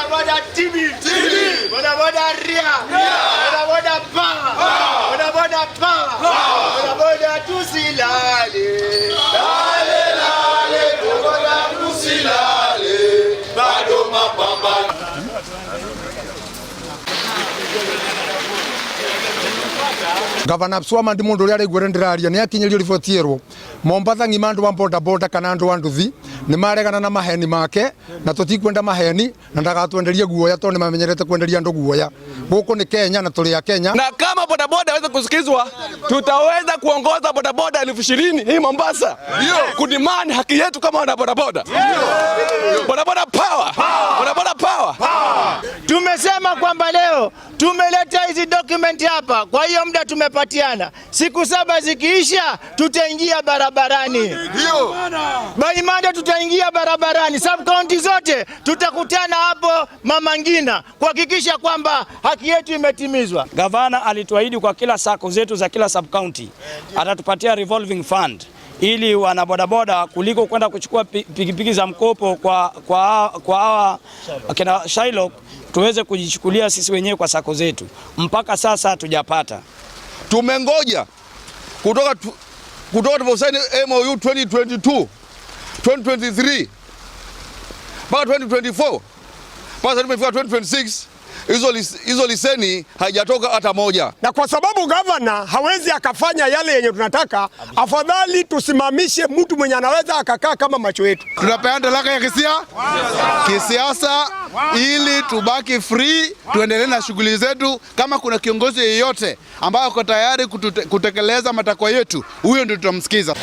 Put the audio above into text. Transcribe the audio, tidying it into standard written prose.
Boda TV. Boda boda ria. Boda boda power. Boda boda power. Boda boda tusilale. Lale, lale, boda tusilale, bado mapambano. Gavana Abswama ndi mundu uria araiguire ndiraria ni akinyirio riboti erwo Mombatha ng'ima andu a boda boda kana andu a nduthi ni maregana na maheni make na tutikwenda maheni na ndagatwenderie guoya tondu ni mamenyerete kwenderia andu guoya. Guku ni Kenya na tuli a Kenya. Na kama bodaboda aweze kusikizwa, tutaweza kuongoza bodaboda 20,000 hii Mombasa kudemand haki yetu kama wana bodaboda. Bodaboda power! Bodaboda power! Tumesema kwamba leo tumeleta hizi document hapa, kwa hiyo muda tumepatiana siku 7 zikiisha, tutaingia barabarani. By Monday tutaingia barabarani, sub county zote tutakutana hapo Mama Ngina kuhakikisha kwamba haki yetu imetimizwa. Gavana alituahidi kwa kila sacco zetu za kila sub county atatupatia revolving fund ili wanabodaboda kuliko kwenda kuchukua pikipiki za mkopo kwa hawa kina Shylock tuweze kujichukulia sisi wenyewe kwa sacco zetu. Mpaka sasa hatujapata. Tumengoja kutoka tuliposaini MOU 2022, 2023 mpaka 2024, mpaka sasa tumefika 2026, hizo leseni haijatoka hata moja. Na kwa sababu gavana hawezi akafanya yale yenye tunataka, afadhali tusimamishe mtu mwenye anaweza akakaa kama macho yetu. Tunapeana talaka ya kisiasa ili tubaki free, tuendelee na shughuli zetu. Kama kuna kiongozi yeyote ambaye ako tayari kutekeleza matakwa yetu, huyo ndio tutamsikiza.